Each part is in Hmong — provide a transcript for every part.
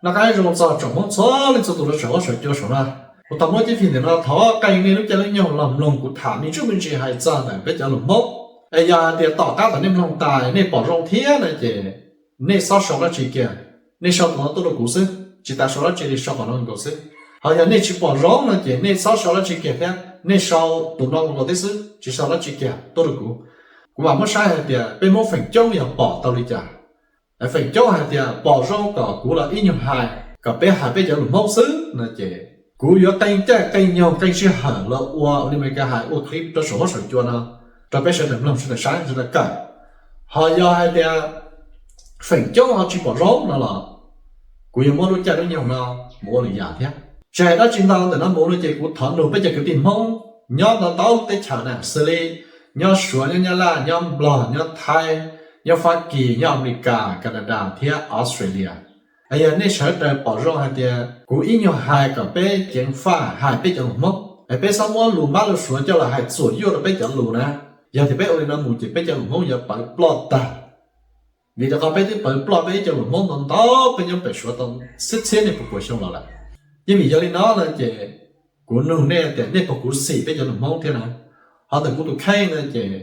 Noj qab zoo txog tsoom Hmoob txhua leej txhua tus rau saum huab saum cua saum no. Kuv tau muab cib fim ntawm no thov qee nej lub caij lub nyoog los mloog kuv tham me ntsis me ntsis hais txog ntawm peb cov lus Hmoob. Es yog hais tias tom qab tom nej mloog tas nej pom zoo thiab no ces nej txhob sau dab tsi kiag, nej sau tus no tuaj rau kuv xwb, tsis tas sau dab tsi li, sau qhov no nkaus xwb. Ho yog nej tsis pom zoo no ces nej txhob sau dab tsi kiag thiab, nej sau tus no nkaus tib xwb, tsis sau dab tsi kiag tuaj rau kuv. Kuv mam muab saib hais tias peb Hmoob feem coob yog pom tau li cas. Feem coob hais tias pom zoo kom kuv los ib nyuag hais, kom peb hais peb cov lus Hmoob xwb no ces kuv yuav qee caij qee nyoog qee sij hawm los ua ua li Meskas hais ua clip rau saum huab saum cua no rau peb sawv daws mloog sawv daws saib sawv daws kawm. Ho yog hais tias feem coob ho tsis pom zoo no los kuv yuav muab lub caij lub nyoog no mus ua lwm yam thiab. Tsis hais dab tsi ntau ntawm no mus no ces kuv thov nug peb cov kwv tij Hmoob nyob ntau ntau lub teb chaws na, xws li nyob Suav, nyob Nyab Laj, nyob Nplog, nyob Thaib, nyob Fab Kis, nyob Amelikas, Canada thiab Australia. Yog nej sawv daws pom zoo hais tias kuv ib nyuag hais kom peb ceev faj hais peb cov lus Hmoob es peb txhob muab lus Mab lus Suav coj los hais txuam yuaj rau peb cov lus na. Yog tias peb ua li no mus ces peb cov lus Hmoob yuav pawv ploj tag. Vim rau qhov peb twb pawv ploj peb ib cov lus Hmoob ntau ntau peb nyob pem Suav tau txhiab txhiab niaj pua pua xyoo los lawm. Yeej vim yog li no no ces kuv nug nej tias nej puas khuv xim peb cov lus Hmoob thiab na. Ho ntawm kuv tus kheej no ces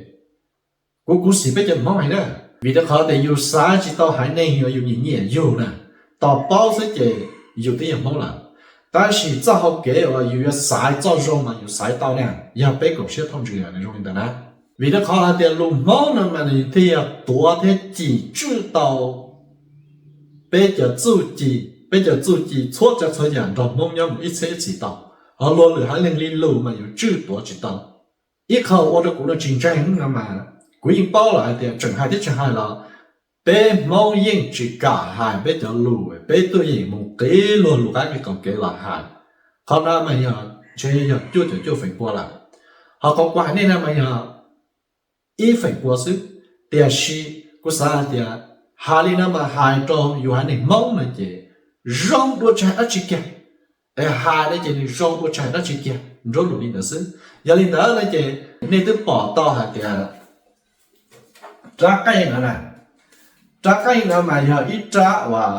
kuv khuv xim peb cov lus Hmoob heev na, vim rau qhov tias yus xaiv tsis tau haiv neeg uas yus nyiam nyiam yug na, tos paub xwb ces yus twb yog Hmoob lawm. Tab sis txoj hau kev uas yus yuav xaiv txoj zoo mas yus xaiv tau na, yog peb koom siab thooj ntsws zoo li ntawd na. Vim rau qhov hais tias lus Hmoob no mas nws thiaj yog tuav thiab cim tswj tau peb cov txuj ci, peb cov txuj ci txhua tsav txhua yam nrog Hmoob nyob mus ib txhiab ib txhis tau. Ho luag lwm haiv neeg li lus mas yus tswj tuav tsis tau. Ib qho ua rau kuv no tsis ntseeg no mas kuv yeej paub lawm hais tias tseem hais thiab tsis hais los peb Hmoob yeej tsis kam hais peb cov lus, peb tuaj yeem mus qiv luag lus qab kev qaum kev los hais. Qhov no mas yog ntshe yog cuaj caum cuaj feem pua lawm. Ho qhov kuv hais nej no mas yog ib feem pua xwb. Tiam sis kuv xav hais tias hais li no mas hais rau yus haiv neeg Hmoob no ces zoo dua tsis hais dab tsi kiag. Es hais no ces nws zoo dua tsis hais dab tsi kiag, nruab lus li ntawd xwb. Yog li ntawd no ces nej twb pom tau hais tias rab qeej no na, rab qeej no mas yog ib rab uas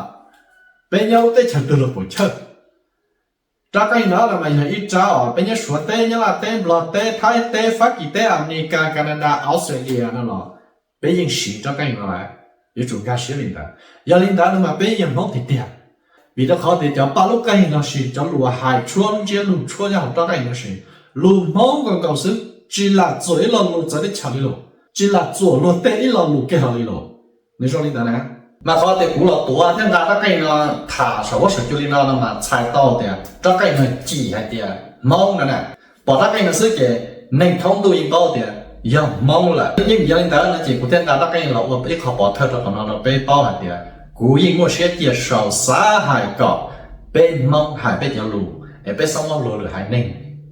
peb nyob lub teb chaws twg los puas chawj. Rab qeej no no mas yog ib rab uas peb nyob Suav teb, Nyab Laj teb, Nplog teb, Thaib teb, Fab Kis teb, Amelikas, Canada, Australia no los peb yeej siv rab qeej no lawm, yuav tsum nkag siab li ntawd. Yog li ntawd no mas peb yog Hmoob tiag tiag, vim rau qhov tias cov paj lub qeej no sis cov lus hais tshuab lub ntsiab lus tshuab nyob hauv rab qeej no sis lus Hmoob nkaus nkaus xwb, tsis lam txuam ib lo lus txawv teb chaws li lawm, tsis lam txuam luag tej ib lo lus kiag hlo li lawm. Nws zoo li ntawd na. Mas qhov tias kuv los tuav thiab nqa rab qeej no tham saum huab saum cua li no no mas txhais tau tias rab qeej no cim hais tias Hmoob no na. Pom rab qeej no xwb ces neeg thoob ntuj yeej paub tias yog Hmoob lawm. Yeej yog li ntawd no ces kuv thiaj nqa rab qeej los ua ib qho pov thawj rau qhov no rau peb paub hais tias kuv yeej muaj siab cia sau xav hais kom peb Hmoob hais peb cov lus es peb txhob muab luag lwm haiv neeg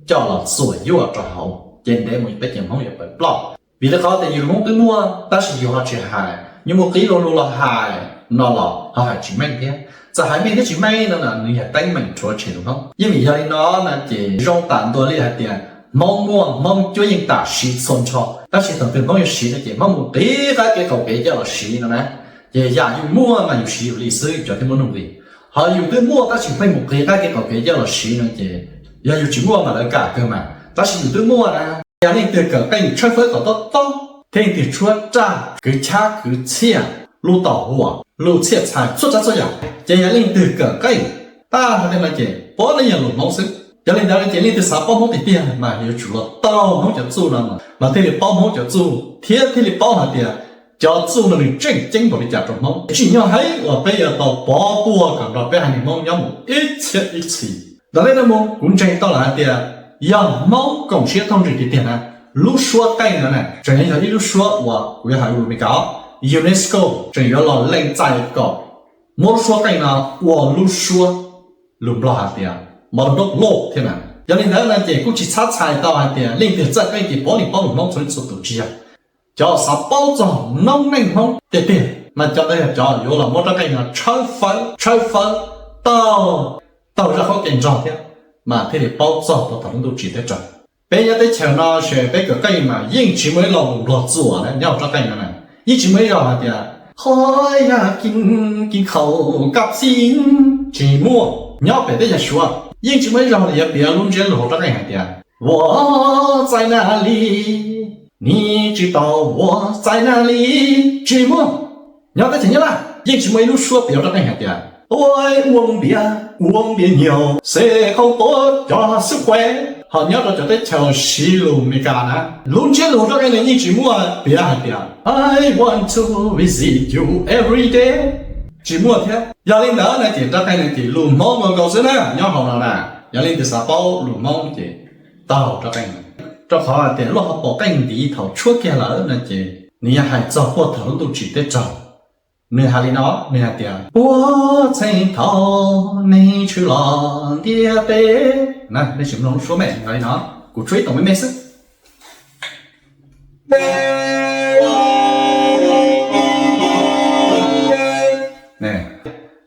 coj los txuam yuaj rau hauv ces ntev mus peb cov Hmoob yuav pawv ploj. Vim rau qhov tias yus lus Hmoob twb muaj tab sis yus ho tsis hais, yuav mus qiv luag lus los hais no los ho hais tsis meej thiab. Txawm hais meej thiab tsis meej no nws yog teeb meem rhuav tshem lus Hmoob. Yeej vim yog li no na ces zoo tam ntua li hais tias Hmoob muaj Hmoob cuab yeej tam siv txhua nrho, tab sis thaum twg Hmoob yuav siv no ces Hmoob mus qiv qab kev qaum kev coj los siv no na. Ces yam yus muaj mas yus siv yus li xwb, cov thiaj muaj nuj nqis. Ho yus twb muaj tab sis pheej mus qiv qab kev qaum kev coj los siv no ces yog yus tsis muaj mas lawv kam kawg mas, tab sis yus twb muaj na. Yog leej twg kawm qeej tshawb fawb kom tob tob thiab leej twg tshuab raj kwv chab kwv txhiaj, lub tau huam, lub txhiaj txhais txhua tsav txhua yam, ces yog leej twg kawm qeej tab hais li no ces puav leej yog lus Hmoob xwb. Yog li ntawd ces leej twg xav paub Hmoob tiag tiag mas yuav tsum los taug Hmoob cov txuj no mas thiaj li paub Hmoob cov txuj thiab thiaj li paub hais tias cov txuj no nws tseem ceeb npaum li cas rau Hmoob. Tsim nyog heev uas peb yuav tau pov puag kom nrog peb haiv neeg Hmoob nyob mus ib txhiab ib txhis. Ntawm li no mus kuv ntseeg tau lawm hais tias yog Hmoob koom siab thooj ntsws tiag tiag na, lub suab qeej no na tseem yog ib lub suab uas kuv yuav hais lus Meskas, UNESCO tseem yuav los lees txais kom muab lub suab qeej no ua lub suab lus Nplog hais tias mrd law thiab na. Yog li ntawd no ces kuj tsis txhob txhais tau hais tias leej twg txawj qeej ces puav leej paub lus Hmoob txhua leej txhua tus, tsis yog. Cov xav paub txog noob neej Hmoob tiag tiag mas cov ntawd yog cov yuav los muab rab qeej no tshawb fawb, tshawb fawb taug, taug zaj khaub kev nrog thiab mas thiaj li paub txog tau thaum lub ntuj tsim teb raug. Peb nyob teb chaws no ces peb kawm qeej mas yeej tsis muaj ib lo lus Nplog txuam na nyob hauv rab qeej no na. Yeej tsis muaj ib lo hais tias qhov yam kis khaum kab xib Tsis muaj. Nyob pem teb chaws Suav yeej tsis muaj ib zaug uas yuav piav lub ntsiab lus hauv rab qeej hais tias 我在哪里, 你知道我在哪里. Tsis muaj. Nyob teb chaws Nyab Laj yeej tsis muaj ib lub suab piav hauv rab qeej hais tias 我爱我的朋友, 我爱我的朋友, 谁好多叫是会. Ho nyob rau cov teb chaws siv lus Amelikas na, lub ntsiab lus hauv rab qeej no yeej tsis muaj piav hais tias 爱我的朋友, 我爱我的朋友, 我爱我的朋友, 我爱我的朋友. Tsis muaj thiab. Yog li ntawd no ces rab qeej no ces lus Hmoob nkaus nkaus xwb na nyob hauv no na. Yog leej twg xav paub lus Hmoob ces taug rab qeej no, rau qhov hais tias luag ho pom qeej ntiv thaum tshuab kiag lawm no ces nws yog hais txog puag thaum lub ntuj tsim teb raug. Nws hais li no, nws hais tias 我曾到你去了 ntiaj teb. Nej sim mloog lub suab me li no, kuv tshuab ib tug me me xwb.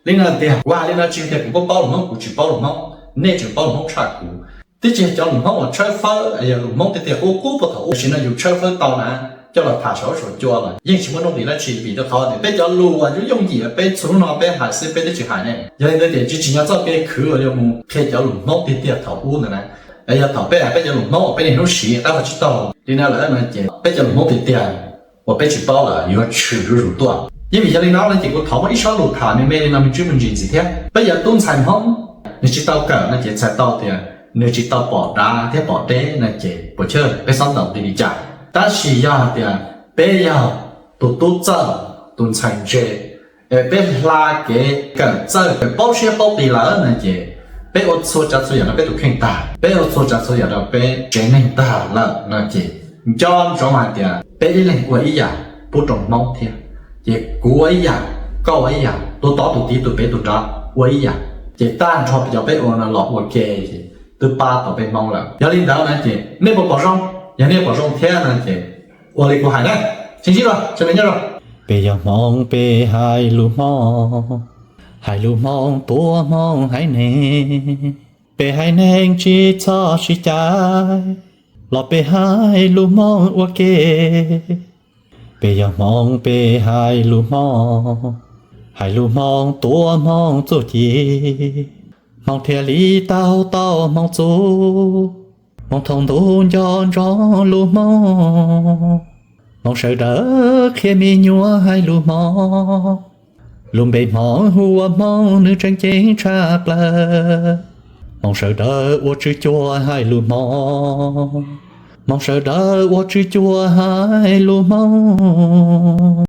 Li no tiag, kuv hais li no tsis tias kuv paub paub lus Hmoob, kuv tsis paub lus Hmoob, nej tseem paub lus Hmoob tshaj kuv. Twb tsis yog cov lus Hmoob uas tshawb fawb, yog lus Hmoob tiag tiag qub qub puag thaum ub, tam sim no yus tshawb fawb tau na, coj los tham saum huab saum cua los yeej tsis muaj nuj nqis dab tsi, vim rau qhov tias peb cov lus uas yooj yooj yim peb txhua hnub no peb hais xwb peb twb tsis hais ne. Yog li ntawd tias tsis tsim nyog txoj kev khwv uas yuav mus qhia cov lus Hmoob tiag tiag thaum ub ntawd na. Es yog thaum peb hais peb cov lus Hmoob uas peb niaj hnub siv qab vag tsib taug li no lawm no ces peb cov lus Hmoob tiag tiag uas peb tsis paub lawm yuav tshwm zuj zus tuaj. Yeej vim yog li no no ces kuv thov muab ib sob lus tham me me li no me ntsis me ntsis ntxiv thiab. Peb yog tub ntxhais Hmoob, nws tsis tau kawm no ces txhais tau tias nws tsis tau pom dav thiab pom deb no ces puas chawj peb xob ntaus nti li cas. Tab sis yog hais tias peb yog tus tub txawj, tus ntxhais ntse, es peb hla kev kawm txawj kawm paub siab paub qis lawm no ces peb ua txhua tsav txhua yam rau peb tus kheej tag, peb ua txhua tsav txhua yam rau peb tsev neeg tag lawm no ces nco ntsoov hais tias peb ib leeg ua ib yam pub rau Hmoob thiab. Ces kuv ua ib yam, koj ua ib yam, tus tod tus tid tus pem tus nrad ua ib yam, ces tag nrho peb cov peb ua no los ua ke ces twb pab tau peb Hmoob lawm. Yog li ntawd no ces nej puas pom zoo? Yog nej pom zoo thiab no ces ua li kuv hais na, sib ntsib dua, sawv daws nyob zoo. Peb yog Hmoob peb hais lus Hmoob, hais lus Hmoob tuav Hmoob haiv neeg. Peb haiv neeg tsis txhob sib cais, los peb hais lus Hmoob ua ke. Peb yog Hmoob peb hais lus Hmoob, hais lus Hmoob tuav Hmoob txuj ci, Hmoob thiaj li tau tau Hmoob txuj. Hmoob thaum ntuj nco ntsoov lus Hmoob, Hmoob sawv daws qhia me nyuam hais lus Hmoob. Lub npe Hmoob hu ua Hmoob nws tseem ceeb tshaj plaws. Hmoob sawv daws ua tswv cuag hais lus Hmoob, Hmoob sawv daws ua tswv cuag hais lus Hmoob.